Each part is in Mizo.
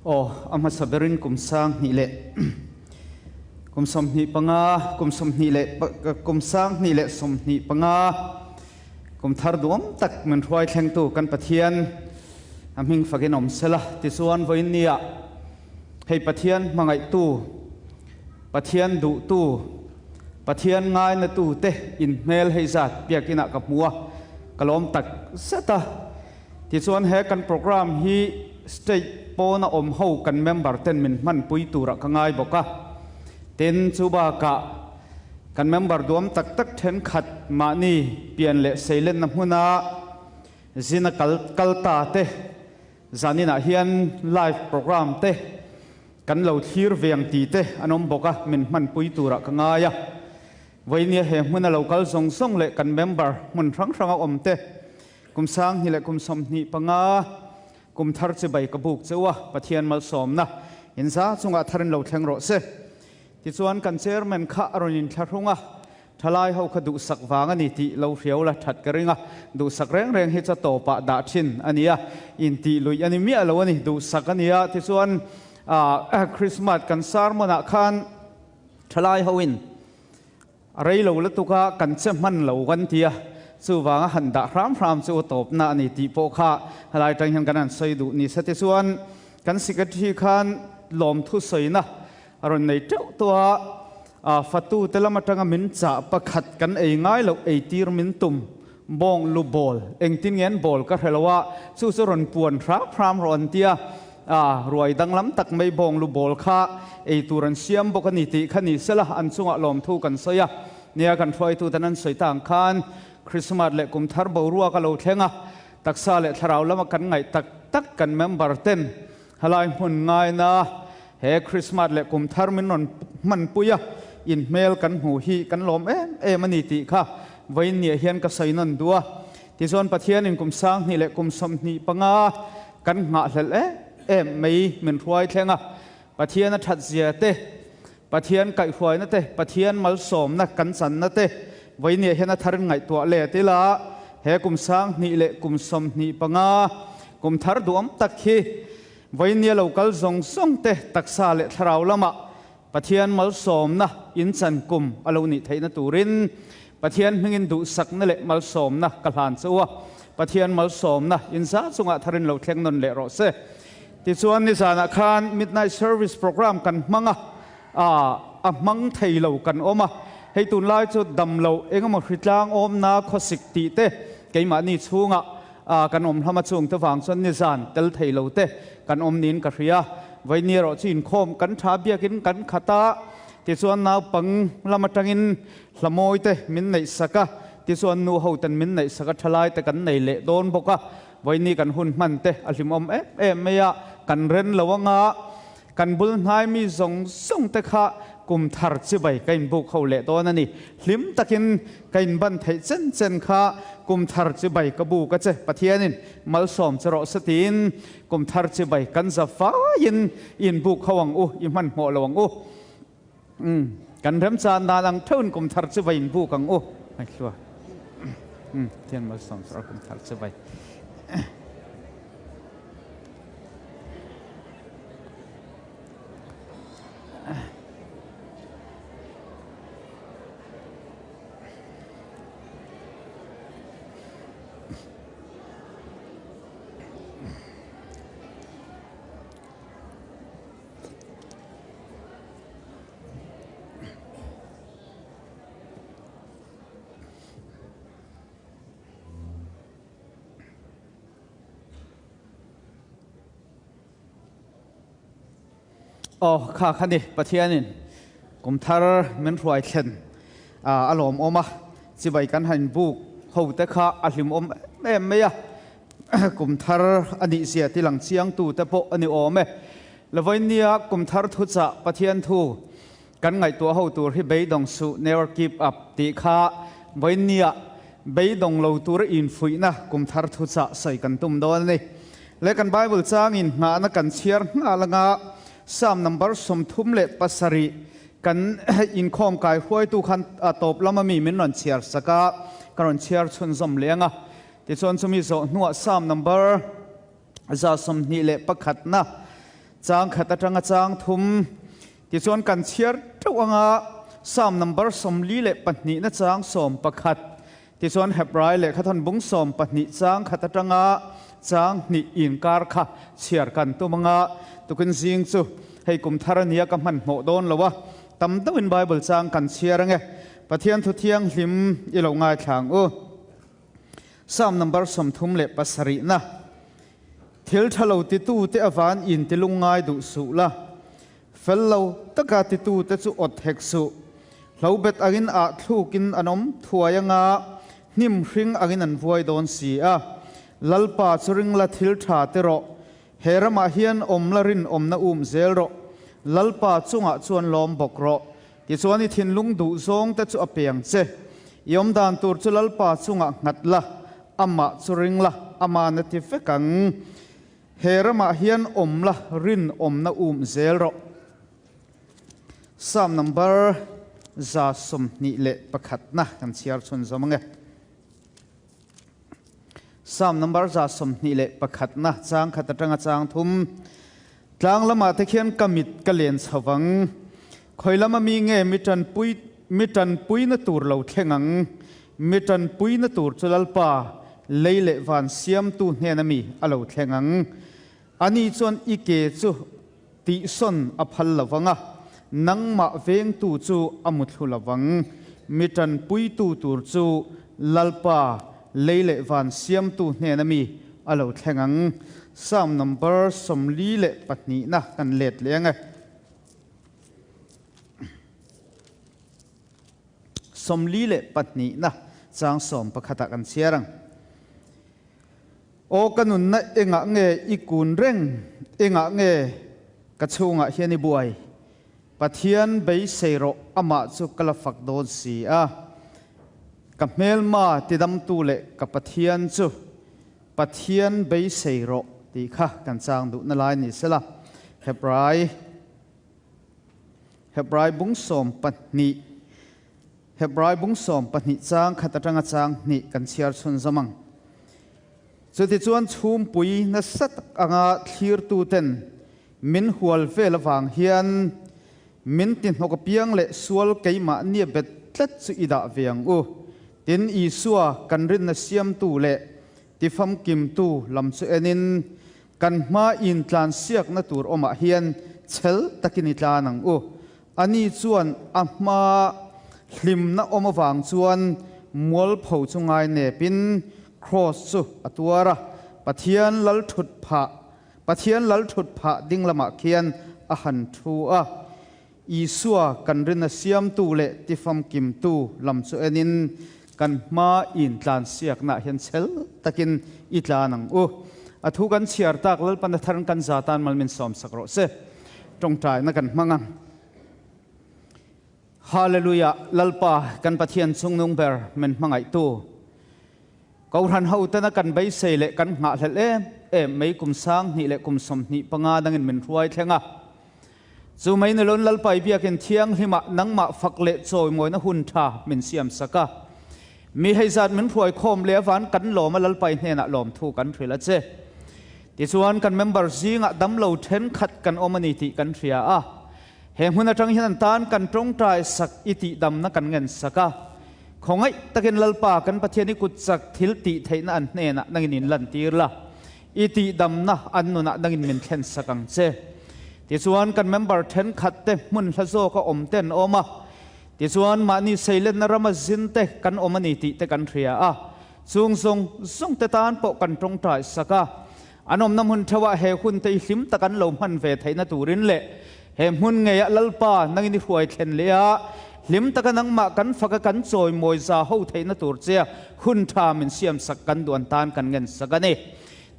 Aw, a hmasa berin kum sang hnih leh kum 25, kum 20 leh kum sang hnih leh 25 kum thar duam tak min hruai thlengtu kan Pathian a hming fakin awm sela. Tichuan vawiin nia hei Pathian hmangaihtu, Pathian duhtu, Pathian ngainatu te inhmel hei zat biakinah ka hmu a, ka lawm tak zet a. Tichuan he kan program hi state pawna awm ho kan member ten min hmanpui turah ka ngai bawk a. Tin, chu bakah kan member duam tak tak thenkhat mahni pian leh seilenna hmuna zina kal kal ta te zaninah hian live program te kan lo thlir ve ang tih te an awm bawk a, min hmanpui turah ka ngai a. Vawinia he hmuna lo kal zawng zawng leh kan member hmun hrang hranga awm te Kum 2025 leh kum 25 kum thar chibai ka buk cheu a, Pathian malsawmna in za chungah tharin lo thleng rawh se. Tichuan kan chairman kha a rawn inthlahrung a, thalai ho kha duhsak vang a ni tih lo hriau la that ka ring a, duhsak reng reng hi cha tawpah dah thin a ni a, intih luih a ni miah lo a ni, duhsak a ni a. Tichuan Christmas kan sermon-ah khan thalai hoin A rei lo lutuk a, kan che hman lo kan ti a, chuvanga han dah hram hram chu tawpna a ni tih pawh kha helai atang hian kan han sawi duh ni se tichuan kan secretary khan lawmthu sawina a rawn nei teuh tawh a, a fatu te lam atanga min chah pakhat kan ei ngai loh ei tir min tum bawng lu bawl engtin nge an bawl ka hre lo a, chu chu rawn puan hram hram rawh an ti a, A, ruai danglam tak mai bawng lu bawl kha ei tur an siam bawk a ni tih kha ni sela an chungah lawmthu kan sawi a. Nia kan hruaituten an sawi ta ang khan Krismas leh kum thar boruak a lo thleng a, taksa leh thlarau lama kan ngaih tak tak kan member ten helai hmun ngaina he Krismas leh kum thar min rawn hmanpui a, inhmel kan hmu hi kan lawm em em a ni tih kha vawiin niah hian ka sawi nawn duh a. Tichuan Pathianin kum 2025 leh kum 25 kan nghahhlelh em em mai min hruai thleng a, Pathian a that zia te, Pathian kaihhruaina te, Pathian malsawmna kan channa te vawinia hian a tharin ngaihtuah let ila, he kum 2025 leh kum 25 kum thar duhawm tak hi vawinia lo kal zawng zawng te taksa leh thlarau lamah Pathian malsawmna in chan kum a lo nih theihna turin Pathian hmingin duhsakna leh malsawmna ka hlan che u a, Pathian malsawmna in za chungah tharin lo thleng nawn leh rawh se. Tichuan nizanah khan Midnight Service Program kan hmang a, a hmang thei lo kan awm a, hei tunlai chu dam lo engemaw hritlang awmna khawsik tih te keimahni chhungah kan awm hlama chung te vang chuan nizan tel thei lo te kan awm niin ka hria. Vawiin erawh chu inkhawm kan tha biakin kan khat a, tichuan naupang lam atangin Hlamawi te min neih sak a, tichuan nu ho ten min neih sak a, thalai te kan nei leh dawn bawk a, vawiini kan hun hman te a hlimawm em em mai a, kan ren lo anga kan bul hnai mi zawng zawng te kha kum thar chibai ka inbuk ho leh dawn a ni. Hlim takin ka inban theih chen chen kha kum thar chibai ka buk a che, Pathianin malsawm che rawh se tiin kum thar chibai kan za faiin inbuk ho ang u, i hmanhmawh lo ang u. Umm, kan remchan dan ang theuhin kum thar chu vai inbuk ang u. Ai hlua. Umm, Pathian malsawm chu kum thar chu vai. Aw kha kha ni Pathianin kum thar min hruai thlen a lawmawm a, chibai kan han buk ho te kha a hlimawm em em mai a, kum thar a nih zia ti lang chiang tu te pawh a ni awm e. Lavoinia kum thar thuchah Pathian thu kan ngaihtuah ho tur hi beidawng suh, never give up, tih kha vawinia beidawng lo tura infuihna kum thar thuchah sawi kan tum dawn a ni. Le kan Bible changin nghahna kan chhiar nghal anga Psalm number 37 kan inkhawm kai hruaitu khan a tawp lama mi min rawn chhiar sak a, ka rawn chhiar chhunzawm leh anga tichuan chumi zawh hnuah Psalm number 121 na. Chang khat atanga chang thum tichuan kan chhiar teuh anga Psalm number 42 na chang 11 tichuan Hebrai lehkhathawn bung 12 chang khat atanga chang hnih inkar kha chhiar kan tum anga tukin zing chu hei kum thar ania ka hmanhmawh dawn lo a, tam deuhin Bible chang kan chhiar ange Pathian thu thianghlim i lo ngaithla ang u. Psalm number 37 na Thil tha lo titute avan in ti lungngai duh suh la, fel lo taka titute chu awt hek suh. Hlo bet angin ah thlukin an awm thuai anga hnim hring angin an vuai dawn si a. Lalpa chu ring la thil tha ti rawh, he ramah hian awm la rinawmna um zel rawh. Lalpa chungah chuan lawm bawk rawh. Tichuan i thinlung duh zawngte chu a pe ang che. I awmdan tur chu Lalpa chungah nghat la, amah chu ring la, ama'n a ti vek ang. He ramah hian awm la, rinawmna um zel rawh. Psalm number 121 na kan chhiar chhun zawm ang e. Psalm number 121 na chang khat atanga chang thum. Tlang lamah te khian ka mit ka len chho vang. Khawi lama mi nge mi tanpui mi tanpuina tur lo thleng ang. Mi tanpuina tur chu Lalpa lei leh van siamtu hnena mi a lo thleng ang. Ani chuan i ke chu tihsawn a phal lo vang a, nangmah vengtu chu a muthlu lo vang. Mi tanpuitu tur chu Lalpa lei leh van siamtu hnena mi a lo thleng ang. Psalm number 42 na kan let leh ang e. 42 na chang 11 ah kan chhiar ang. Aw ka nunna engah nge i kun reng, engah nge ka chhungah hian i buai? Pathian beisei rawh amah chu ka la fak dawn si a. Ka hmelma tidamtu leh ka Pathian chu Pathian beisei rawh tih kha kan chang duhna lai ni sela. Hebrai Hebrai bung 12 Hebrai bung 12 chang khat atanga chang hnih kan chhiar chhun zawm ang. Chutichuan chhumpui nasa tak anga thlirtuten min hual vel avang hian min ti hnawk apiang leh sual keimah nia bet tlat chu i dah ve ang u. Tin, Isua kan rinna siamtu leh tifamkimtu lam chu enin kan hma intlansiakna tur awmah hian chhel takin i tlan ang u. Ani chuan a hma hlimna awm avang chuan mualpho chu ngai nepin Kraws chu a tuar a, Pathian lal thut phah Pathian lal thut phah ding lamah khian a han thu a. Isua kan rinna siamtu leh tifamkimtu lam chu enin kan hma intlansiaknaah hian chhel takin i tlan ang u. A thu kan chhiar tak Lalpan a tharin kan za tan mal min sawmsak rawh se. Tawngtaina kan hmang ang. Hallelujah! Lalpa kan Pathian chungnung ber min hmangaihtu. Kohhran hotena kan beisei leh kan nghahhlelh em em mai kum 2000 leh kum 25 dangin min hruai thleng a. Chu mai ni lon Lalpai biakin thianghlimah nangmah fak leh chawimawina hun tha min siam sak a. Mi hei zat min hruai khawm leh avan kan lawm a Lalpai hnenah lawmthu kan hrilh a che. Tichuan kan member zingah damlo thenkhat kan awm a ni tih kan hria a. He hmun atang hian an tan kan tawngtai sak i tih damna kan ngen sak a. Khawngaih takin Lalpa kan Pathian i kut chak thil tih theihna an hnenah nangin in lantir la. I tihdamna an nunah nangin min thlen sak ang che. Tichuan kan member thenkhat te hmun hla zawka awm te an awm a, tichuan mahni seilenna rama zin te kan awm a ni tih te kan hria a, chung zawng zawng te tan pawh kan tawngtai sak a. An awmna hmun theuhah he hun te i hlim tak an lo hman ve theihna turin leh he hmun ngeiah Lalpa nangin i hruai thlen leh a, hlim taka nangmah kan faka kan chawimawi za ho theihna tur che hun tha min siam sak kan duan tan kan ngen sak a ni.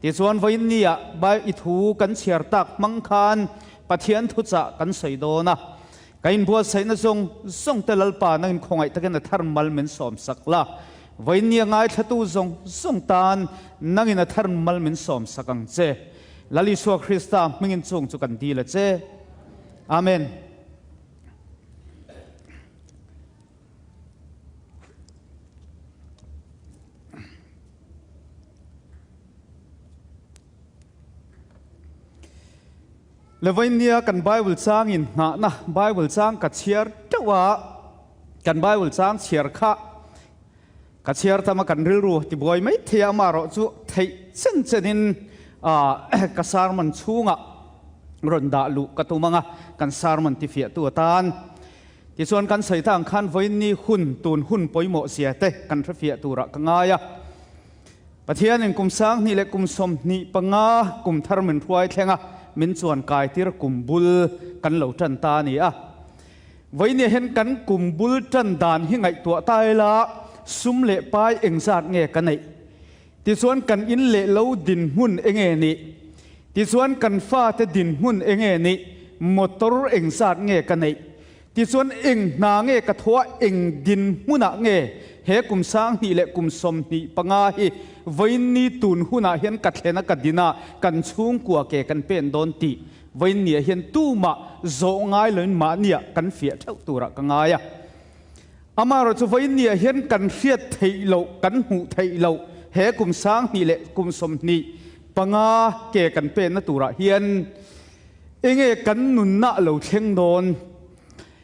Tichuan vawiin nia Bai i thu kan chhiar tak hmang khan Pathian thuchah kan sawi dawn a. Ka inbuatsaihna zawng zawng te Lalpa nangin khawngaih takin a thar mal min sawm sak la. Vawiin nia ngaithlatu zawng zawng tan nangin a thar mal min sawm sak ang che. Lal Isua Krista hmingin chung chu kan dil a che. Amen. Levain nia kan Bible chang in nghahna Bible chang ka chhiar teuh a, kan Bible chang chhiar kha ka chhiar tam a kan rilru tibuai mai thei a, amaherawh chu theih chen chen in ka sermon chhungah rawn dah luh ka tum ang a, kan sermon tifiahtu atan. Tichuan kan sawi ta ang khan vawiinni hun tun hun pawimawh zia te kan hrefiah turah ka ngai a. Pathianin kum 2025 kum thar min hruai thleng a, min chuan kai tir kum bul kan lo tan ta a ni a. Vawiinni hian kan kum bul tan dan hi ngaihtuah ta ila sum leh pai engzat nge ka neih? Tichuan kan in leh lo dinhmun enge nih? Tichuan kan fate dinhmun enge nih? Motor engzat nge ka neih? Tichuan eng hna nge ka thaw a, eng dinhmunah nge he kum 2025 hi vawiinni tun hunah hian ka thlen a ka din a, kan chhungkua ke kan pen dawn tih vawiinniah hian tumah zawh ngai loin mahniah kan fiah theuh turah ka ngai a. Amaherawh chu vawiinniah hian kan hriat theih loh, kan hmuh theih loh he kum 2025 ke kan penna turah hian enge kan nunna lo thleng dawn,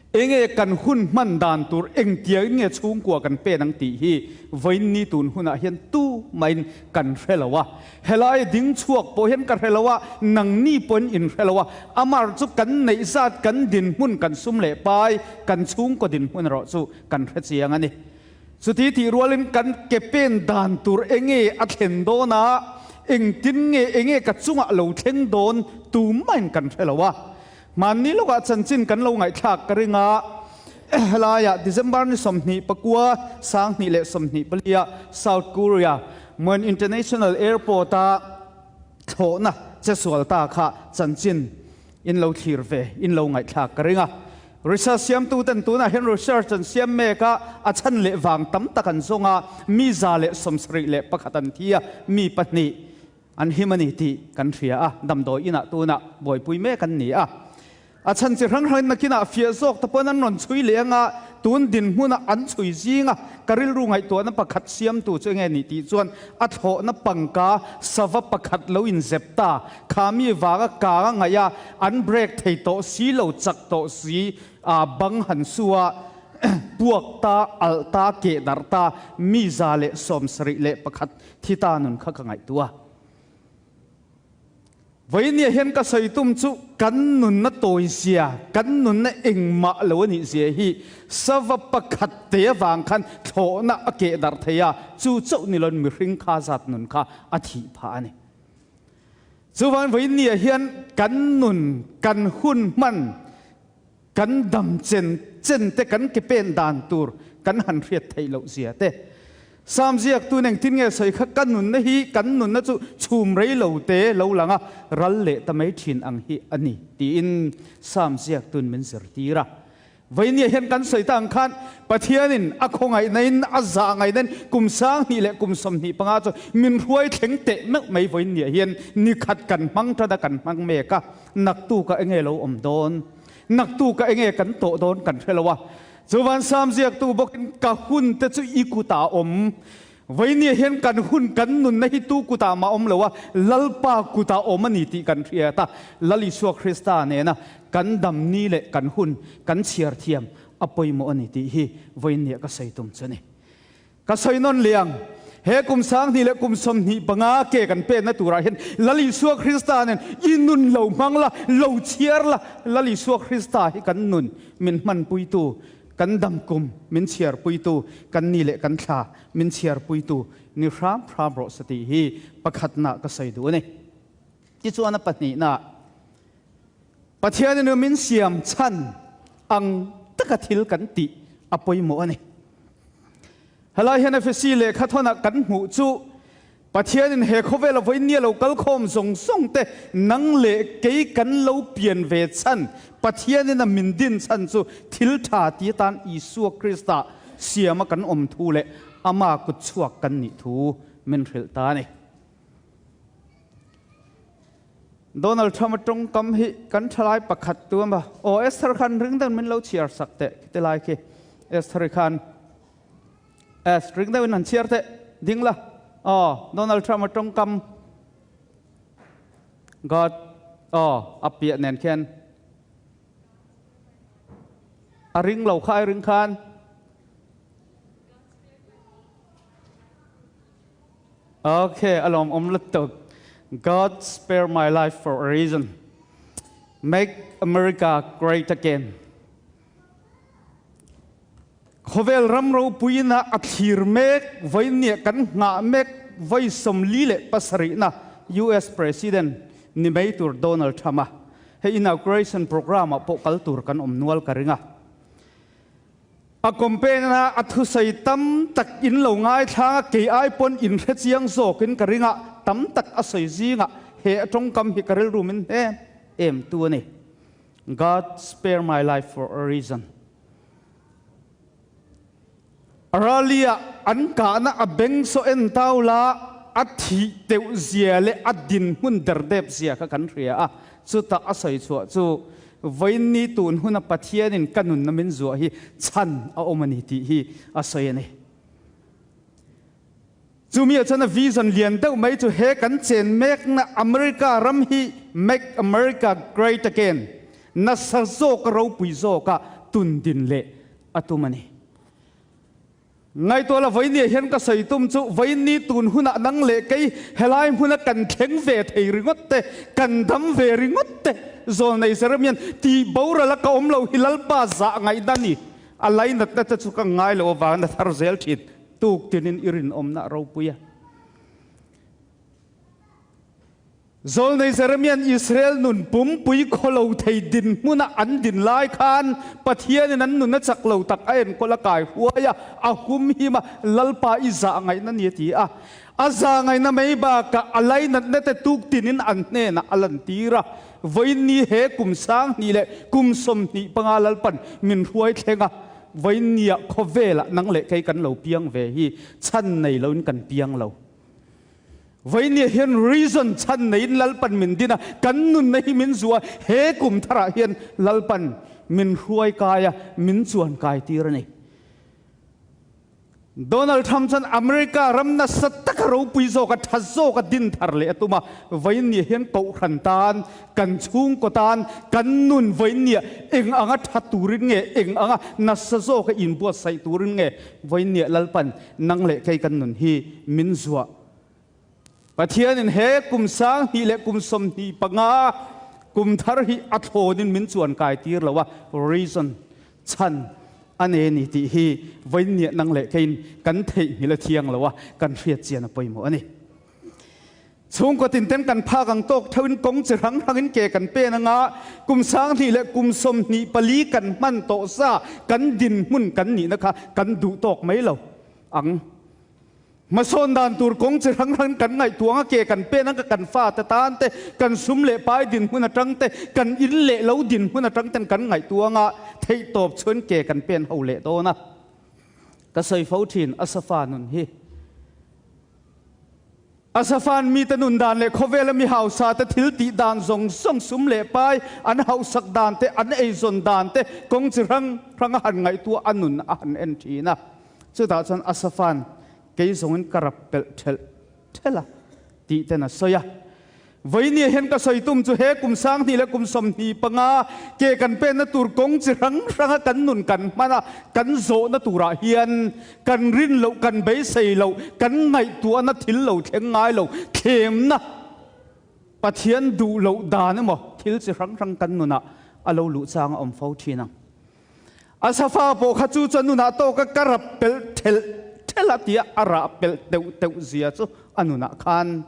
enge kan hun hman dan tur, engtiangin nge chhungkua kan pen ang tih hi vawiinni tun hunah hian tu mahin kan hre lo a. Helai ding chhuak pawh hian ka hre lo a, nangni pawhin in hre lo a, amar chu kan neih zat, kan dinhmun, kan sum leh pai, kan chhungkaw dinhmun erawh chu kan hre chiang a ni. Chuti tih rualin kan ke pen dan tur enge a thlen dawn a, engtin nge enge ka chungah lo thleng dawn tumahin kan hre lo a. Hmanni lawkah chanchin kan lo ngaihthlak ka ring a, helaiah December ni 29, 2024 ah South Korea Muan International Airport a thlawhna che sual ta kha chanchin in lo thlir ve, in lo ngaihthlak ka ring a. Research siamtu ten tunah hian research an siam mek a, a chhan leh vang tam tak an zawng a, mi 171 an thi a, mi pahnih An him a ni tih kan hria a, damdawi inah tunah buaipui mek an ni a. A chhan chi hrang hrangin nakinah fiah zawk te pawhin an rawn chhui leh anga tun dinhmuna an chhui zinga ka rilru ngaihtuahna pakhat siamtu chu enge ni tih chuan a thlawhna pangka sava pakhat lo inzep ta, kha mi vanga kang a ngaih a, an break thei tawh si lo chak tawh si a bang han su a, puak ta, alh ta, keh darh ta, mi 171 Thi ta nun kha ka ngaihtuah a. Vawinia hian ka sawi tum chu kan nunna tawi zia, kan nunna engmah lo a nih zia hi sava pakhat te avang khan thlawhna a keh darh thei a, chu chauh ni loin mihring kha zat nun kha a thih phah a ni. Chuvan vawinia hian kan nun, kan hun hman, kan dam chen chen te kan ke pen dan tur kan han hriat theih loh zia te. Sam ziaktu engtin nge sawi kha ka nunna hi kan nunna chu chhum rei lo te lo lang a, ral leh ta mai thin ang hi a ni tiin Sam ziaktun min zirtir a. Vawinia hian kan sawi ta ang khan Pathianin a khawngaihna in a zah ngaihna in kum 2025 chu min hruai thleng teh meuh mai vawinia hian nikhat kan hmang tan a kan hmang mek a, naktuka enge lo awm dawn? Naktuka enge kan tawh dawn kan hre lo a. Chuvan Sam ziaktu bawkin ka hun te chu i kutah a awm. Vawinia hian kan hun kan nunna hi tu kutah mah awm lo a, Lalpa kutah awm a ni tih kan hriat a. Lal Isua Krista nena kan damni leh kan hun kan chhiar thiam a pawimawh a ni tih hi vawinia ka sawi tum chu a ni. Ka sawi nawn leh ang, he kum 2025 ke kan penna turah hian Lal Isua Krista nen i nun lo hmang la, lo chhiar la, Lal Isua Krista hi kan nun min hmanpuitu, kan dam kum min chhiarpuitu, kan ni leh kan thla min chhiarpuitu ni hram hram rawh se tih hi pakhatna ka sawi duh a ni. Tichuan a pahnihna, Pathianin min siam chhan ang taka thil kan tih a pawimawh a ni. Helai hian Efesi lehkha thawnah kan hmuh chu Pathianin he khawvela vawinia lo kal khawm zawng zawng te nang leh kei kan lo pian ve chhan Pathianin a min din chhan chu thil tha ti atan Isua Krista siama kan awm thu leh ama kut chhuak kan nih thu min hrilh ta a ni. Donald Trump a tawngkam hi kan thalai pakhat tu a aw Esther khan ring deuhin min lo chhiar sak teh khiti lai khi Esther i khan Es ring deuhin han chhiar teh ding la aw Donald Trump a tawngkam God. Aw, a piah nen khian. A ring lo kha ai ring khan. Ok, a lawmawm lutuk. God spare my life for a reason. Make America great again. Khawvel ram ropuina a thlir mek, vawinia kan nghah mek vawi 47na US President ni mai tur Donald Trump-a hei inauguration programme-ah pawh kal tur kan awm nual ka ring a. A campaign-a a thusawi tam tak in lo ngaithlang a, kei ai pawn in hre chiang zawkin ka ring a, tam tak a sawi zingah he a tawngkam hi ka rilru min hnem em tu a ni. God spare my life for a reason. Rally-ah an kahna a beng saw en tau la, a thih teuh zia leh a dinhmun derdep zia kha kan hria a, chutah a sawi chhuah chu vawiinni tun huna Pathianin ka nunna min zuah hi chhan a awm a ni tih hi a sawi a ni. Chumi ah chuan a vision lian deuh mai chu he kan chen mekna America ram hi Make America Great Again nasa zawka ropui zawka tun din leh a tum a ni. Ngaihtuah la vawinia hian ka sawi tum chu vawiinni tun hunah nang leh kei helai hmuna kan thleng ve thei ringawt te, kan dam ve ringawt te zawlnei Jeremian tih boral a ka awm lo hi Lalpa zah ngaihna ni a lainatna te chu ka ngai lo avangin a thar zel thin. Tuk tinin i rinawmna a ropui a. Zawlnei Jeremia'n Israel nun pumpui khawlo thei dinhmuna an din lai khan Pathianin an nun a chak lo tak a enkawl a kai huai a, a hum him a, Lalpa i zah ngaihna ni a ti a. A zah ngaihna mai bakah a lainatna te tuk tinin an hnenah a lantir a. Vawiinni he kum 2025 Lalpan min hruai thleng a, Vawiinniah khawvelah nang leh kei kan lo piang ve hi chhan nei loin kan piang lo. Vawiinniah hian reason chhan neiin Lalpan min din a, kan nunna hi min zuah a, he kum tharah hian Lalpan min hruai kai a, min chuan kai tir a ni. Donald Trump chuan America ram nasa taka ropui zawk a, tha zawk a din thar leh a tum a, vawiinniah hian kohhran tan, kan chhungkaw tan, kan nun vawiinniah eng anga tha turin nge, eng anga nasa zawka inbuatsaih turin nge vawiinniah Lalpan nang leh kei kan nun hi min zuah. Pathianin he kum 2025 kum thar hi a thlawnin min chuan kai tir lo a, reason, chhan, a nei a ni tih hi vawiinniah nang leh keiin kan theihnghilh a thiang lo a, kan hriat chian a pawimawh a ni. Chhungkaw tinten kan phak ang tawk theuhin kawng chi hrang hrangin ke kan pen anga kum 2024 kan hman tawh sa kan dinhmun kan nihna kha kan duh tawk mai lo ang. Hmasawn dan tur kawng chi hrang hrang kan ngaihtuah anga ke kan pen anga kan fate tan te, kan sum leh pai dinhmun atang te, kan in leh lo dinhmun atang ten kan ngaihtuah anga theihtawp chuan ke kan pen ho leh dawn a. Ka sawi fo thin a safa nun hi. A safan mite nun dan leh khawvela mi hausa te thil tih dan zawng zawng sum leh pai an hausak dan te, an eizawn dan te kawng chi hrang hrang a han ngaihtuah a nun a han en thin a. Chutah chuan Asapha'n, Kei zawngin ka rap pelh ṭhelh ṭhelh a, tih ten a sawi a. Vawinia hian ka sawi tum chu he kum 2025 ke kan penna tur kawng chi hrang hranga kan nun kan hman a, kan zawhna turah hian kan rin loh, kan beisei loh, kan ngaihtuahna thil lo thleng ngai lo, thlemna, Pathian duh loh dan emaw thil chi hrang hrang kan nunah a lo luh chang a awm fo ṭhin ang. A safa pawh kha chu chuan nunah tawka ka rap pelh thelh thelh a tia a rah pelh teuh teuh zia chu a nunah khan.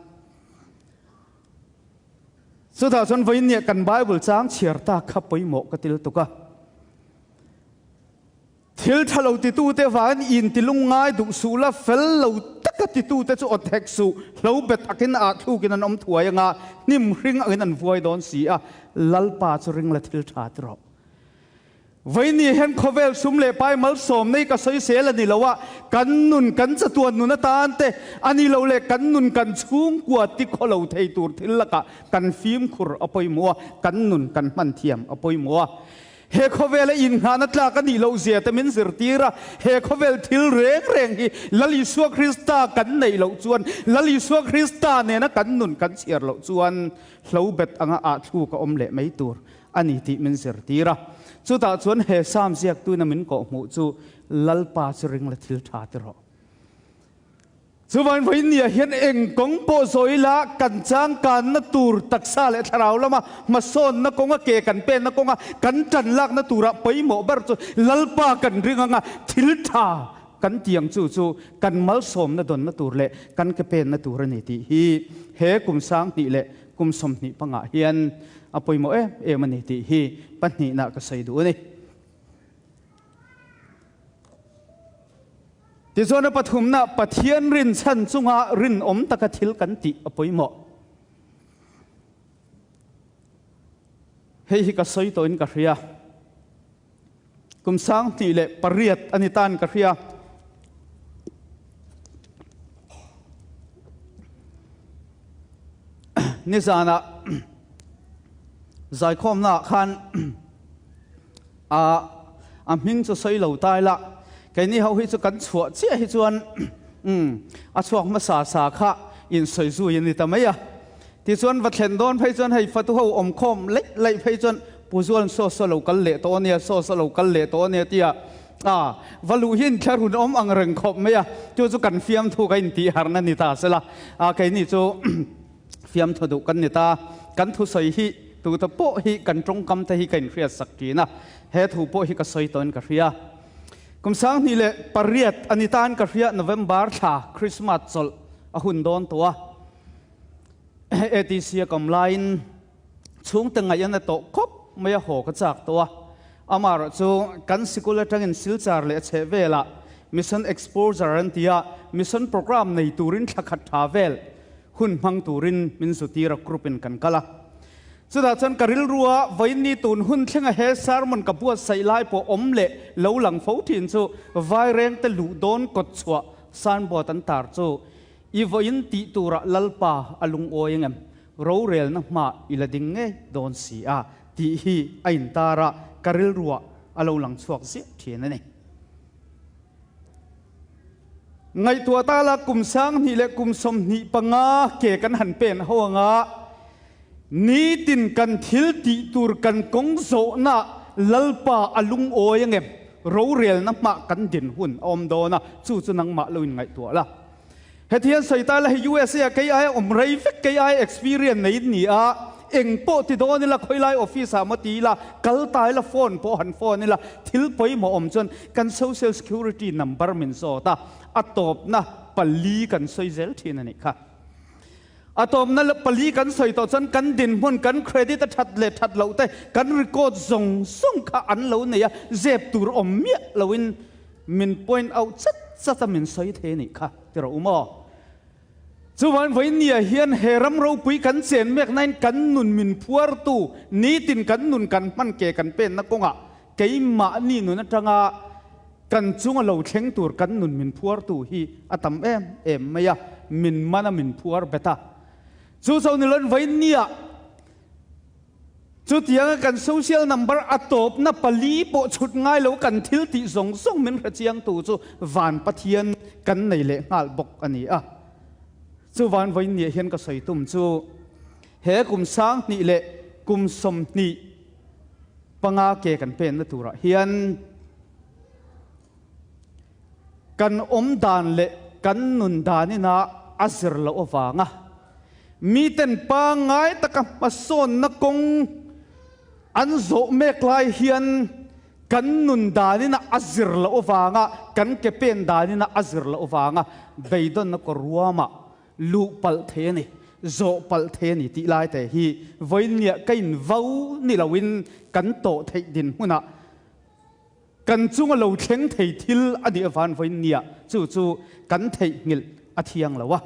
Chutah chuan vawiinniah kan Bible chang chhiar tak kha pawimawh ka til tuk a. Thil tha lo titute vangin intilung ngai duh suh la, fel lo taka titute chu awt hek suh, hlo bet akin ah thlukin an awm thuai anga hnim hring angin an vuai dawn si a, Lalpa chu ring la thil tha ti rawh. Vawiini hian khawvel sum leh pai malsawm nei ka sawisel a ni lo a, kan nun kan chatuan nun atan te a ni lo leh kan nun kan chhungkua ti khawlo thei tur thil lakah kan fimkhur a pawimawh a, kan nun kan hman thiam a pawimawh a. He khawvela innghahna tlak a nih loh zia te min zirtir a, he khawvel thil reng reng hi Lal Isua Krista kan neih loh chuan, Lal Isua Krista nena kan nun kan chhiar loh chuan hlo bet anga ah thluk a awm leh mai tur a ni tih min zirtir a. Chutah chuan he Psalm ziaktuina min kawhhmuh chu Lalpa chu ring la thil tha ti rawh. Chuvain vawinia hian eng kawng pawh zawi ila kan changkanna tur taksa leh thlarau lama hmasawnna kawnga ke kan penna kawnga kan tan lakna turah pawimawh ber chu Lalpa kan ring anga thil tha kan ti ang chu chu kan malsawmna dawnna tur leh kan ke penna tur a ni tih hi he kum 2000 leh kum 25 ah hian a pawimawh em em a ni tih hi pahnihna ka sawi duh a ni. Tichuan a pathumna, Pathian rinchhan chunga rinawm taka thil kan tih a pawimawh. Hei hi ka sawi tawhin ka hria. Kum 2008 a ni tan ka hria. Nizanah zaikhawmnaah khan A, a hming chu sawi lo ta ila, keini ho hi chu kan chhuah chiah hi chuan umm a chhuak hmasa sa kha insawi zui a ni ta mai a. Tichuan va thlen dawn phei chuan hei fatu ho awm khawm laih laih phei chuan Pu Zualn saw saw lo kal leh tawh a nia, saw saw lo kal leh tawh a nia tia a va luh hi inthla run awm ang reng khawp mai a. Chu chu kan fiamthu ka intih harna ni ta sela, a keini chu Fiamthu duh kan ni ta. Kan thusawi hi tute pawh hi kan tawngkam te hi ka inhriat sak thin a, he thu pawh hi ka sawi tawhin ka hria. Kum 2008 a ni tan ka hria November thla Christmas chawlh a hun dawn tawh a, ATC a kawm laiin chhungte ngaih a na tawh khawp mai a haw ka chak tawh a. Amaherawh chu kan sikul atangin Silchar leh a chheh velah Mission Exposure an ti a, Mission Programme nei turin thla khat tha vel hun hmang turin min zutir a group in kan kal a. Chutah chuan ka rilrua vawiinni tun hun thlenga he sermon ka buatsaih lai pawh awm leh lo lang fo thin chu Vairengte luh dawn kawt chhuah signboard an tar chu i vawiin tih turah Lalpa a lungawi engem rorelna hmah i la ding ngei dawn si a tih hi a intar a ka rilrua a lo lang chhuak ziah thin a ni. Ngaihtuah ta la kum 2025 ke kan han pen ho anga nitin kan thil tih tur kan kawng zawhna Lalpa a lungawi angem rorelna hmah kan din hun a awm dawn a, chu chu nangmah lo in ngaihtuah la. Heti hian sawi ta la hei USA ah kei aia awm rei vek kei aia experience nei in ni a, eng pawh ti dawn ila khawilai office ah maw ti ila kal ta ila phone pawh han phone ila thil pawimawh awm chuan kan social security number min zawt a, a tawpna pali kan sawi zel thin a nih kha. A tawpna pali kan sawi tawh chuan kan dinhmun kan credit a that leh that loh te kan record zawng zawng kha an lo nei a, zep tur awm miah loin min point out chat chat a min sawi thei a nih kha ti rawh u maw? Chuvan vawinia hian he ram ropui kan chen mek nain kan nun min phuartu nitin kan nun kan hman ke kan penna kawngah keimahni nun atanga kan chunga lo thleng tur kan nun min phuartu hi a tam em em mai a, min man a min phuar bet a. Chu cho ni loin vawinia Chutianga kan social number a tawpna pali pawh chhut ngai lo kan thil tih zawng zawng min hre chiangtu chu van Pathian kan nei leh nghal bawk a ni a. Chuvan vawiinniah hian ka sawi tum chu he kum 2025 ke kan penna turah hian kan awm dan leh kan nun danina a zir loh avanga Miten pangngai taka hmasawnna kawng an zawh mek lai hian kan nun danin a zir loh avanga, kan ke pen danin a zir loh avanga beidawnna kaw ruamah luh palh thei a ni, zawh palh thei a ni tih lai te hi vawiinniah ka invo ni loin kan tawh theih dinhmunah Kan chunga lo thleng thei thil a nih avan vawiin nia chu chu kan theihnghilh a thiang lo a,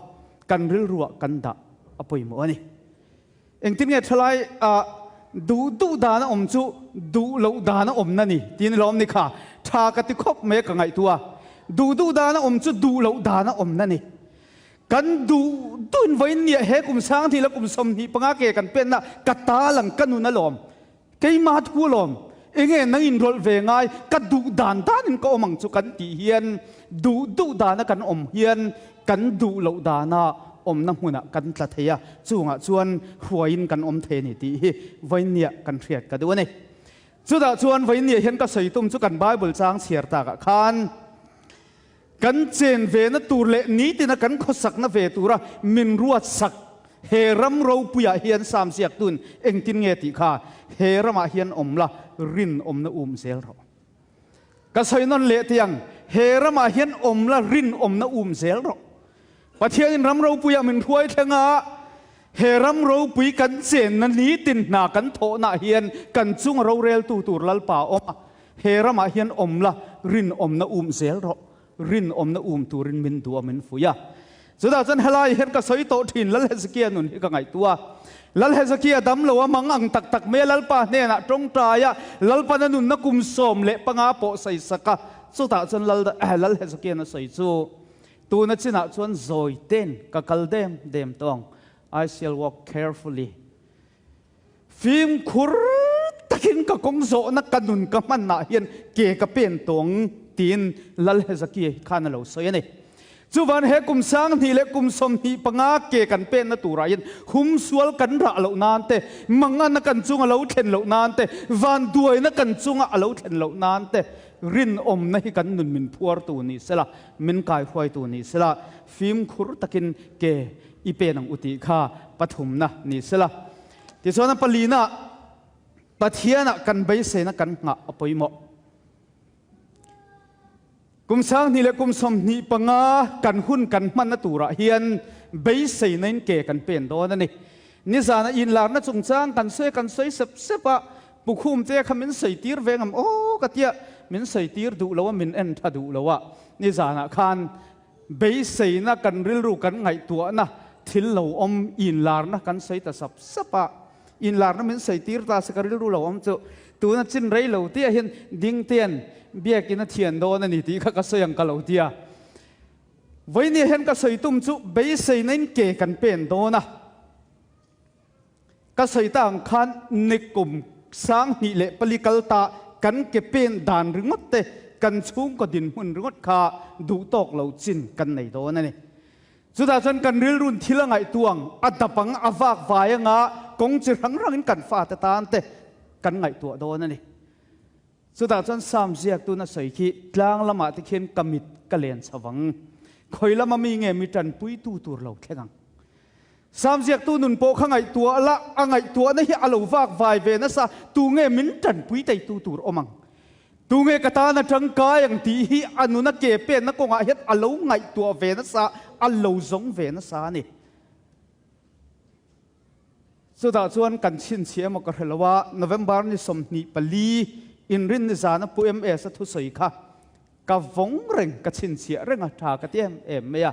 kan rilruah kan dah a pawimawh a ni. Engtin nge thalai ah duh duh dan a awm chu duh loh dan a awmna ni tiin lawm ni kha tha ka ti khawp mai a ka ngaihtuah a, duh duh dan a awm chu duh loh dan a awmna ni. Kan duh duhin vawiin nia he kum 2025 ke kan penna ka ta lang ka nun alawm. Keimah thu alawm. Enge nang inrawlh ve ngai, ka duh dan danin ka awm ang chu kan tih hian duh duh dana kan awm hian kan duh loh dana awmna hmunah kan tla thei a, chungah chuan hruaiin kan awm thei a ni tih hi vawinia kan hriat ka duh a ni. Chutah chuan vawinia hian ka sawi tum chu kan Bible chang chhiar takah khan kan chen vena tur leh nitina kan khawsakna ve tura min ruatsak he ram ropuiah hian Sam ziaktun engtin nge tih kha he ramah hian awm la rinawmna um zel rawh. Ka sawi nawn leh teh ang, he ramah hian awm la rinawmna um zel rawh. Pathianin ram ropuiah min hruai thleng a, he ram ropui kan chenna nitin hna kan thawhnaah hian kan chunga roreltu tur Lalpa a awm a, he ramah hian awm la rinawmna um zel rawh. Rinawmna um turin min duh a, min fuih a. Chutah chuan helai hian ka sawi tawh thin, Lal Hezekia nun hi ka ngaihtuah a. Lal Hezekia dam lo a mang ang tak tak mai a, Lalpa hnenah tawngtai a, Lalpan a nunna kum 15 pawh sawi sak a. Chutah chuan Lal Lal Hezekia'n a sawi chu, Tuna chinah chuan zawi ten ka kal dem dem tawh ang, I shall walk carefully. Fimkhur takin ka kawng zawhna ka nun ka hmanah hian ke ka pen tawng tiin Lal Hezekia hi khan a lo sawi a ni. Chuvan he kum 2000 leh kum 25 ke kan penna turah hian humsual kan rah loh nan te, mangana kan chunga lo thlen loh nan te, vanduaina kan chunga a lo thlen loh nan te rinawmna hi kan nun min phuartu ni sela, min kaihruaitu ni sela, fimkhur takin ke I pen ang u tih kha pathumna ni sela. Tichuan a palina Pathianah kan beiseina kan nghah a pawimawh. Kum 2000 leh kum 25 kan hun kan hmanna turah hian beiseina in ke kan pen dawn a ni. Nizana inlarna chungchang kan sawi kan sawi sep sep a, Pukhum te kha min sawi tir ve ngam aw ka tia, min sawi tir duh lo a, min en tha duh lo a. Nizanah khan Beiseina kan rilru kan ngaihtuahna thil lo awm inlarna kan sawi ta sap sap a, inlarna min sawi tir ta se ka rilru lo awm chu tuna chin rei lo tia hian Dingtean biakin a thian dawn a ni tih kha ka sawi ang ka lo tia. Vawinia hian ka sawi tum chu beiseina in ke kan pen dawn a. Ka sawi ta ang khan nikum 2004 kal ta kan ke pen dan ringawt te, kan chhungkaw dinhmun ringawt kha duh tawk lo chin kan nei dawn a ni. Chutah chuan kan rilrun thil a ngaihtuang, a dap ang, a vak vai anga kawng chi hrang hrangin kan fate tan te kan ngaihtuah dawn a ni. Chutah chuan Sam ziaktun a sawi khi tlang lamah te khian ka mit ka len chho vang. Khawi lama mi nge mi tanpuitu tur lo thleng ang. Sam ziaktu nun pawh kha ngaihtuah la, a ngaihtuahna hi a lo vak vai ve nasa, tu nge min tanpui teitu tur awm ang? Tu nge ka tana tangkai ang tih hi a nuna ke penna kawngah hian a lo ngaihtuah ve nasa, a lo zawng ve nasa a ni. Chutah chuan kan chhinchhiah emaw ka hre lo a, November ni 24 inrinni zana Pu MS a thusawi kha ka vawng reng, ka chhinchhiah reng a, tha ka ti em em mai a.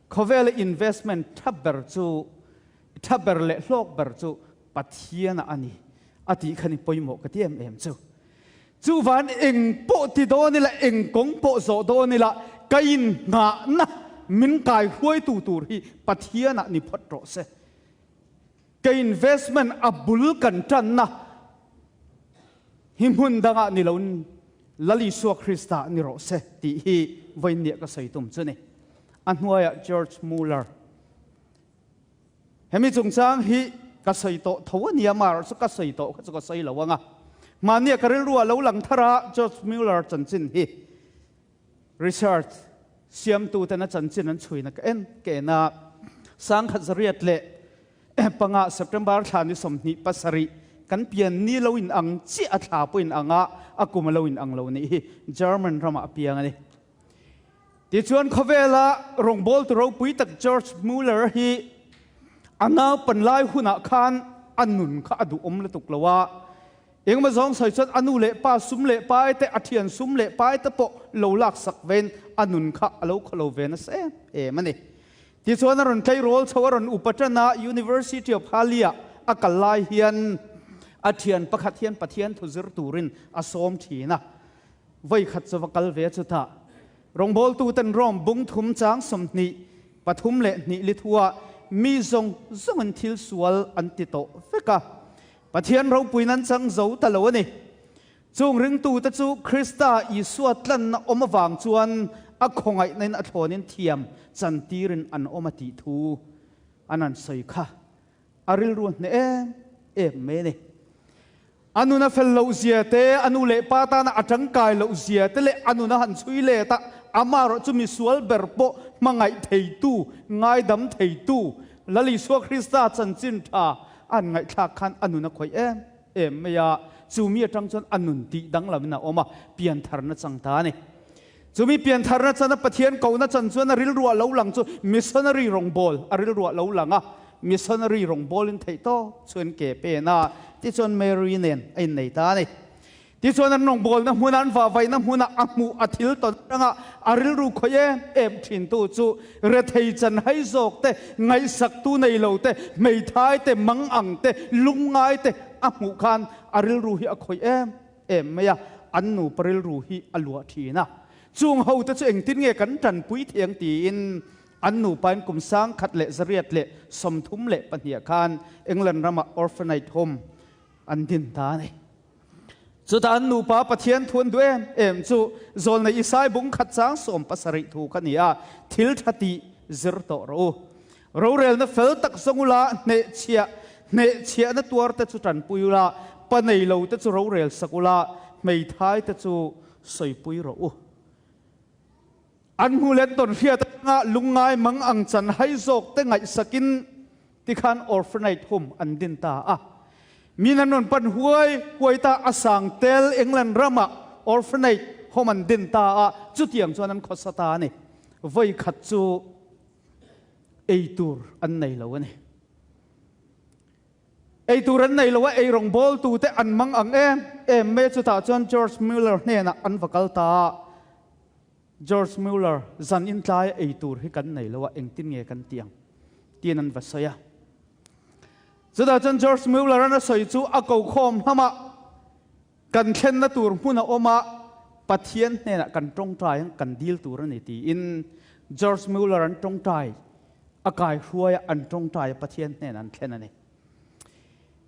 Khawvela investment tha ber chu, tha ber leh hlawk ber chu Pathianah a ni a tih kha ni pawimawh ka ti em em chu. Chuvan eng pawh ti dawn ila, eng kawng pawh zawh dawn ila, ka inngahna min kaihruaitu tur hi Pathianah ni phawt rawh se. Ka investment a bul kan tanna hi hmun dangah ni loin Lal Isua Krista ni rawh se tih hi vawiinniah ka sawi tum chu ni. A hnuaiah George Muller. Hemi chungchang hi ka sawi tawh tho a nia, amaherawhchu ka sawi tawh kha chu ka sawi lo ang a. Mahnia ka rilruah lo lang thar a George Muller chanchin hi research siamtuten a chanchin an chhuina ka en ka en a, 1905 September thla ni 27 kan pian ni lo in ang chiah a thla pawh in ang a, a kum a lo in ang lo nih hi German ramah a piang a ni. Tichuan khawvela rawngbawltu ropui tak George Muller hi a naupan lai hunah khan a nun kha a duhawm lutuk lo a, Engemaw zawng sawi chuan a nu leh pa sum leh pai te, a thian sum leh pai te pawh lo laksak vein a nun kha a lo khawlo ve nasa em em a ni. Tichuan a rawn tleirawl chho a rawn upa tan a, University of Halle-ah a kal lai hian a thian pakhat hian Pathian thu zir turin a sawm thin a. Vawi khat chu va kal ve chutah rawngbawltuten Rome bung thum chang 23 leh hnih li thua mi zawng zawngin thil sual an ti tawh vek a. Pathian ropui nan chang zo ta lo a ni. Chung ringtute chu Krista Isua tlanna awm avang chuan a khawngaihnain a thlawnin thiam chantirin an awm a tih thu an han sawi kha a rilru a hneh em em mai a ni. A nuna fel loh zia te, a nu leh pa tana a tangkai loh zia te leh a nuna han chhui let a, amaherawh chu misual ber pawh hmangaih theitu, ngaidam theitu Lal Isua Krista chanchin tha a han ngaihthlak khan a nun a khawih em em mai a, chu mi atang chuan a nun tih danglamin a awm a, piantharna chang ta a ni. Chumi piantharna chana Pathian kohna chan chuan a rilruah lo lang chu missionary rawngbawl a rilruah lo lang a, missionary rawngbawlin theih tawp chuan ke pen a, tichuan Mary nen a innei ta a ni. Tichuan an rawngbawlna hmuna an vahvaihna hmuna a hmuh a thil tawn atanga a rilru khawih em em thintu chu rethei chan hai zawk te, ngaihsaktu nei lo te, hmeithai te, mangang te, lungngai te a hmuh khan a rilru hi a khawih em em mai a, an nupa rilru hi a luah thin a. Chung hote chu engtin nge kan tanpui thei ang tiin an nupain kum 1132 khan England ramah Orphanage Home an din ta a ni. Chutah an nupa Pathian thu an duh em em chu Zawlnei Isai bung khat chang 17 thu kha ni a, Thil tha tih zir tawh rawh u. Rorelna fel tak zawng ula, hnehchhiah, hnehchhiahna tuar te chu tanpui ula, pa nei lo te chu rorel sak ula, hmeithai te chu sawipui rawh u. An hmu let tawn hriat atanga lungngai mang ang chan hai zawk te ngaihsakin tikhan orphanage home an din ta a. Min an rawn pan huai huai ta a sang tel England ramah orphanage home an din ta a, chutiang chuan an khawsa ta a ni. Vawi khat chu ei tur an nei lo a ni. Ei tur an nei lo a, ei rawngbawl tute an mang ang em em mai a, chutah chuan George Mueller hnenah an va kal ta a. George Mueller, Zan in tlaia ei tur hi kan nei lo a, engtin nge kan tih ang? tiin an va sawi a. Chutah chuan George Mueller-a'n a sawi chu a kokhawm hlama kan thlenna tur hmun a awm a, Pathian hnenah kan tawngtai ang, kan dil tur a ni tiin George Mueller-a'n tawngtai a kaihruai a, an tawngtai a Pathian hnenah an thlen a ni.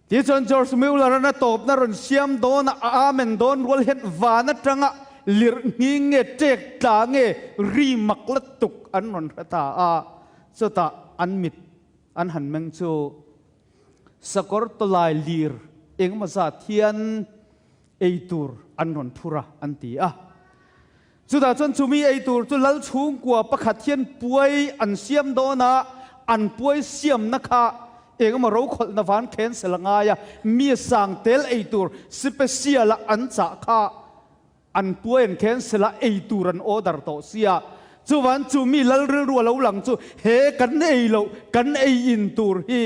Tichuan George Mueller-a'n a tawpna rawn siam dawn a, a amen dawn rual hian van atanga lirh nghing nge ṭek tla nge ri mak la tuk an rawn hre ta a, chutah an mit an han meng chu sakawr tawlai lir engemaw zat hian ei tur an rawn phur a an ti a. Chutah chuan chumi ei tur chu lal chhungkua pakhat hian puai an siam dawn a, an puai siamna kha engemaw rokhawlhna van cancel a ngai a, mi sang tel ei tur sipesial a an chah kha an puai an cancel a, ei tur an order tawh sia. Chuvan chumi lal rilru a lo lang chu he kan ei loh, kan ei in tur hi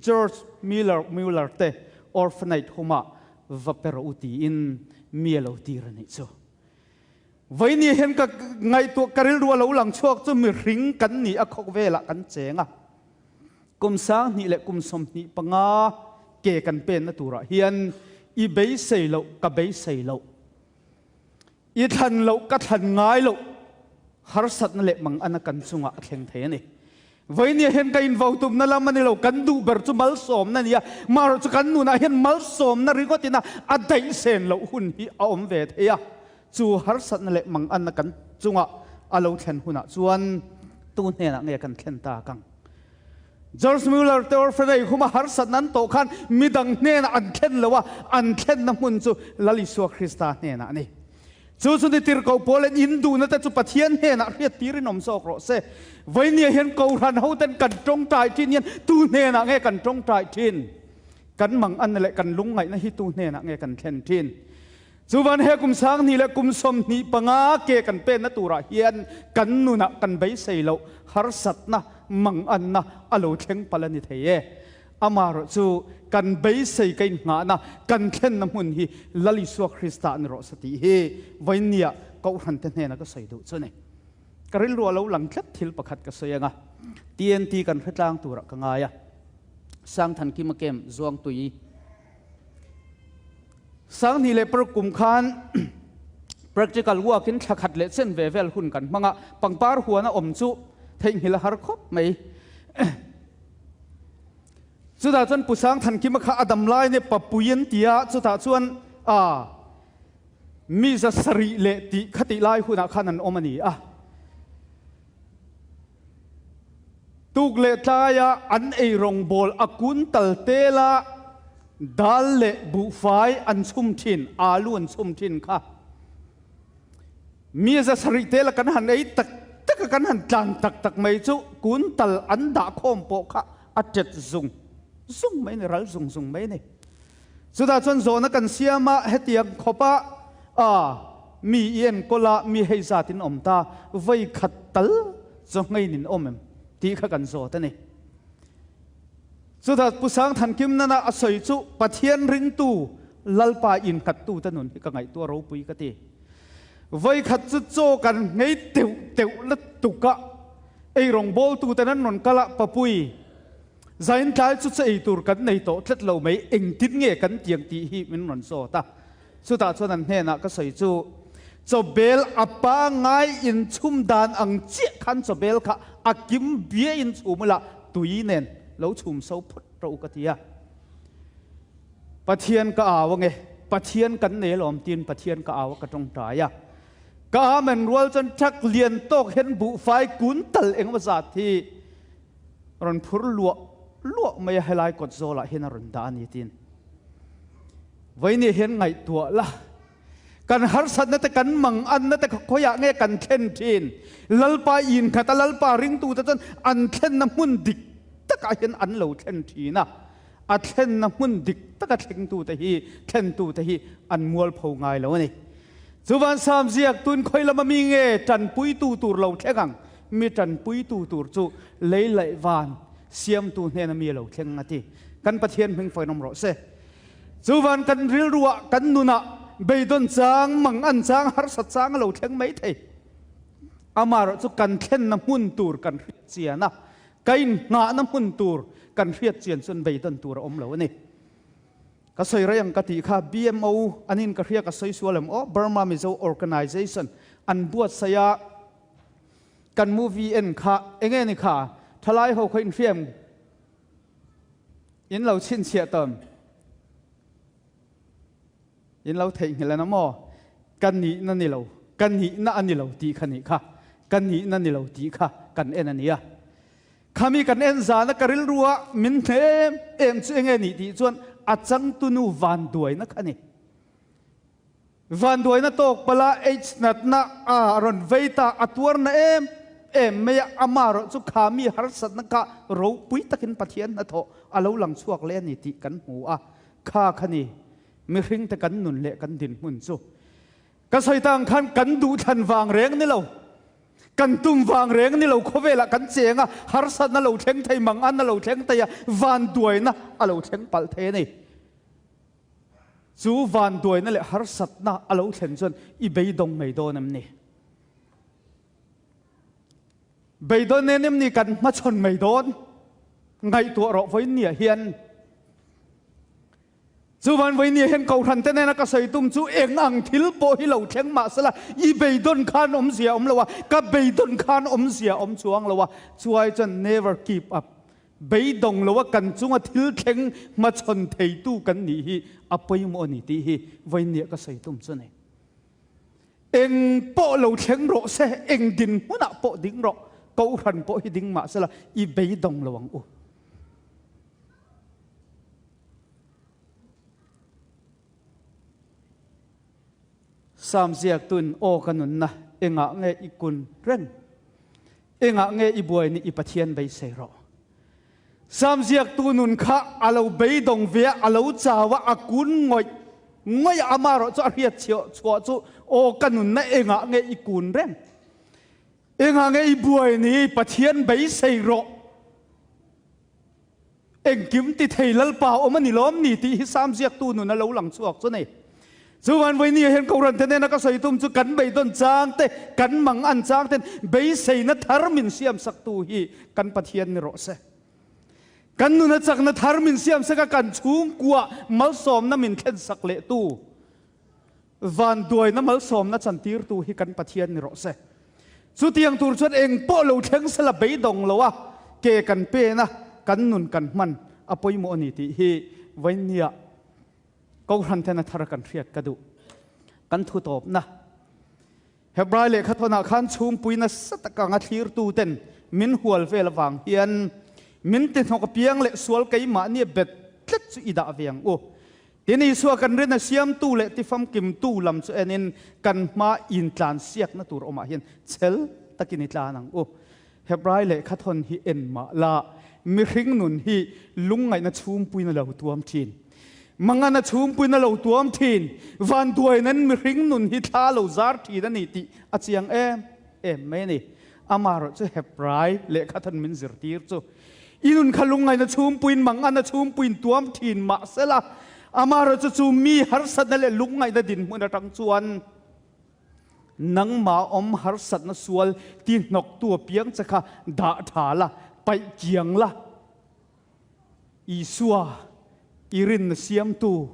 George Miller Mueller te orphanage home ah va pe rawh u tiin mi a lo tir a nih chu. Vawiini hian ka ngaihtuah ka rilru a lo lang chhuak chu mihring kan ni a khawk velah kan cheng a. Kum 2025 ke kan penna turah hian i beisei loh ka beisei loh, i thlan loh ka thlan ngai loh harsatna leh mangana kan chungah a thleng thei a ni. Vawinia hian ka invo tumna lam a ni lo, kan duh ber chu malsawmna a ni a, maherawh chu kan nunah hian malsawmna ringawtin a a daihsen loh hun hi a awm ve thei a, chu harsatna leh manganna kan chungah a lo thlen hunah chuan tu hnenah nge kan thlen tak ang? George Mueller te orphanage huma harsatna an tawh khan midang hnenah an thlen lo a, an thlenna hmun chu Lal Isua Krista hnenah a ni. Chu chu ni tirhkoh pawl in in duhna te chu Pathian hnenah hriat tir in awm zawk rawh se. Vawinia hian Kohhran ho ten kan tawngtai thin hian tu hnenah nge kan tawngtai thin? Kan manganna leh kan lungngaihna hi tu hnenah nge kan thlen thin? Chuvan he kum 2025 ke kan penna turah hian kan nunah kan beisei loh harsatna, manganna a lo thleng palh a ni thei e. Amaherawh chu kan beisei ka inngahna, kan thlenna hmun hi Lal Isua Krista a ni rawh se tih hi vawinia Kohhrante hnena ka sawi duh chu a ni. Ka rilru a lo lang tlat thil pakhat ka sawi ang a, TNT kan hre tlang turah ka ngai a, Sangthankima Camp Zuangtui 2006 kum khan practical work in thla khat leh chen ve vel hun kan hmang a, pangpar huan a awm chu theihnghilh a har khawp mai. Chutah chuan Pu Sangthankima kha a dam lai nia Papui an ti a, chutah chuan aa. Mi 700 leh tih khatih lai hunah khan an awm a ni a. Tuk leh tlaia an ei rawngbawl a kun tal tela dal leh buhfai an chhum thin, alu an chhum thin kha. Mi 700 tela kan han ei tak tak a, kan han tlan tak tak mai chu kun tal an dah khawm pawh kha a tet zung zung mai a ni, ral zung zung mai a ni. Chutah chuan zawhna kan siam a, hetiang khawpa a mi i enkawl a, mi hei zat in awm ta, vawi khat tal chaw ngeiin in awm em tih kha kan zawt a ni. Chutah Pu Sangthankim nana a sawi chu Pathian ringtu Lalpa innghattute nun hi ka ngaihtuah ropui ka ti. Vawi khat chu chaw kan ngei teuh teuh lutuk a, eirawngbawltuten an rawn kal a, Papui, Zain tlai chu chaw ei tur kan nei tawh tlat lo mai, engtin nge kan tiang tih hi min rawn zawt a. Chutah chuan an hnenah ka sawi chu, chaw bel a pangngai inchhum dan ang chiah khan chaw bel kha a kim bia in chhum ula tui nen lo chhum so phawt rawh u ka ti a. Pathian ka au ange, Pathian kan nei alawm tiin Pathian ka au a ka tawngtai a. Ka amen rual chuan truck lian tawk hian buhfai kun tal engemaw zat hi rawn phur luah luah mai a, helai kawt zawlah hian a rawn dah a ni tiin vawiin hian ngaihtuah la, kan harsatna te kan manganna te kha khawiah nge kan thlen thin? Lalpa innghat a, Lalpa ringtute chuan an thlenna hmun dik takah hian an lo thlen thin a, a thlenna hmun dik taka thlengtute hi thlentute hi an mualpho ngai lo a ni. Chuvan Sam ziak tun khawi lama mi nge tanpuitu tur lo thleng ang? Mi tanpuitu tur chu lei laih van siamtu hnena mi a lo thleng a ti. Kan Pathian hming fawiin awm rawh se. Chuvan kan rilruah, kan nunah beidawn chang, mangan chang, harsat chang a lo thleng mai thei. Amaherawh chu kan thlenna hmun tur kan hriat chian a, ka inngahna hmun tur kan hriat chian chuan beidawn tur a awm lo a ni. Ka sawi rei ang ka tih kha BMO an in ka hria ka sawi sual em aw Burma Mizo Organization an buatsaih a kan movie en kha enge ni kha thalai ho kha in hria em in lo chhinchhiah tawn in lo theihnghilh an awm aw ka nihna ni lo ka nihna a ni lo tih kha nih kha ka nihna ni lo tih kha kan en a nia. Khami kan en zana ka rilrua min hne em em chu enge nih tih chuan a changtunu vanduaina kha ni. Vanduaina tawk pala AIDS natna a rawn vei ta a tuarna em em mai a, ama erawh chu khami harsatna kha ropui takin Pathian hnathawh a lo lang chhuak leh a ni tih kan hmu a, kha kha ni mihringte kan nun leh kan dinhmun chu. Ka sawi ta ang khan kan duhthlan vang reng ni lo. Kan tum vang reng ni lo khawvelah kan cheng a, harsatna lo thleng thei, manganna lo thleng thei a, vanduaina a lo thleng palh thei a ni. Chu vanduaina leh harsatna a lo thlen chuan i beidawng mai dawn em ni? Beidawn nen em ni kan hmachhawn mai dawn? Ngaihtuah rawh vawiinniah hian. Chuvan vawinia hian Kohhran te nena ka sawi tum chu eng ang thil pawh hi lo thleng mah sela i beidawn khan awmzia awm lo a, ka beidawn khan awmzia awm chuang lo a, chuai chuan never keep up, beidawng lo a kan chunga thil thleng hmachhawn theitu kan nih hi a pawimawh a ni tih hi vawinia ka sawi tum chu a ni. Eng pawh lo thleng rawh se, eng dinhmunah pawh ding rawh, Kohhran pawh hi ding mah sela i beidawng lo ang u. Sam ziaktuin aw ka nunna engah nge i kun reng? Engah nge i buai ni i Pathian beisei rawh? Sam ziaktu nun kha a lo beidawng ve a, a lo chau a, a kun ngawih ngawih a, amaherawh chu a hriat chhuah chu aw ka nunna engah nge i kun reng? Engah nge i buai ni i Pathian beisei rawh? Engkim ti thei Lalpa awm a ni lawm ni tih hi Sam ziaktu nun a lo lang chhuak chu ni. Chuvan vawinia hian Kohhran te nena ka sawi tum chu kan beidawn chang te, kan mang an chang ten beiseina thar min siamsaktu hi kan Pathian ni rawh se. Kan nuna chakna thar min siamsak a, kan chhungkua malsawmna min thlensak lehtu, vanduaina malsawmna chantirtu hi kan Pathian ni rawh se. Chutiang tur chuan eng pawh lo thleng sela beidawng lo a, ke kan pen a, kan nun kan hman a pawimawh a ni tih hi vawinia Kohhran ten a thar kan hriat ka duh. Kan thu tawpna Hebrai lehkhathawnah khan chhungpui nasa tak anga thlirtuten min hual vel avang hian min tihnawk apiang leh sual keimahnia bet tlat chu i dah ve ang u. Tin, Isua kan rin a siamtu leh tifamkimtu lam chu enin kan hma intlansiakna tur awmah hian chhel takin i tlan ang u. Hebrai lehkhathawn hi en mah la, mihring nun hi lungngaihna chhungpuiin a lo tuam thin. Mangana chhungpuiin a lo tuam thin. Vanduainain mihring nun hi thla a lo zar thin a ni tih a chiang em em mai a ni. Amaherawh chu Hebrai lehkhathawn min zirtir chu I nun kha lungngaihna chhungpuiin mangana chhungpuiin tuam thin mah sela, amaherawh chu chu mi harsatna leh lungngaihna dinhmun atang chuan nangmah awm harsatna sual ti hnawktu apiang che kha dah tha la, paih kiang la. Isua i rinna siamtu,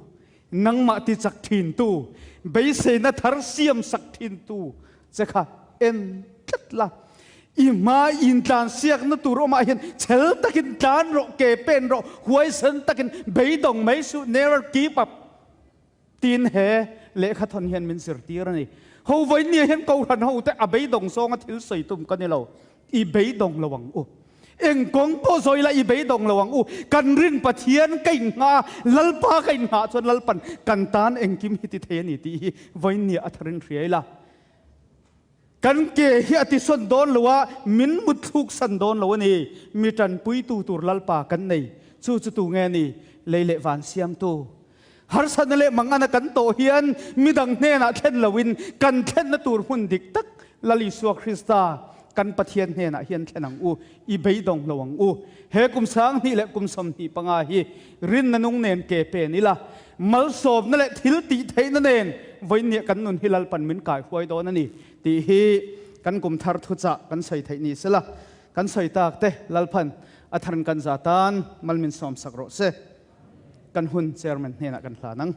nangmah ti chak thintu, beiseina thar siam sak thintu che kha en tlat la. I hma intlan siakna tur awmah hian chhel takin tlan rawh, ke pen rawh, huaisen takin beidawng mai suh, never give up, tiin he lehkha thawn hian min zirtir a ni. Ho vawinia hian Kohhran hote a beidawng zawnga thil sawi tum ka ni lo. I beidawng lo ang u. Eng kawng pawh zawi la i beidawng lo ang u. Kan rin Pathian ka inngah a, Lalpa ka inngah chuan Lalpan kan tan engkim hi ti thei a ni tih hi vawinia a tharin hria ila. Kan ke hi a tisawn dawn lo a, min mutthluk san dawn lo a ni. Mi tanpuitu tur Lalpa kan nei. Chu chu tu nge a ni? Lei leh van siamtu. Harsatna leh mangana kan tawh hian midang hnenah thlen loin kan thlenna tur hmun dik tak Lal Isua Krista kan Pathian hnenah hian thlen ang u, i beidawng lo ang u. He kum 2000 leh kum 25 hi rinna nung nen ke pen ila, malsawmna leh thil tih theihna nen vawiinniah kan nun hi Lalpan min kaihuai dawn a ni tih hi kan kum thar thuchah kan sawi theih ni sela, kan sawi tak te Lalpan a tharin kan za tan mal min sawmsak rawh se. Kan hun Chairman hnenah kan hlan ang.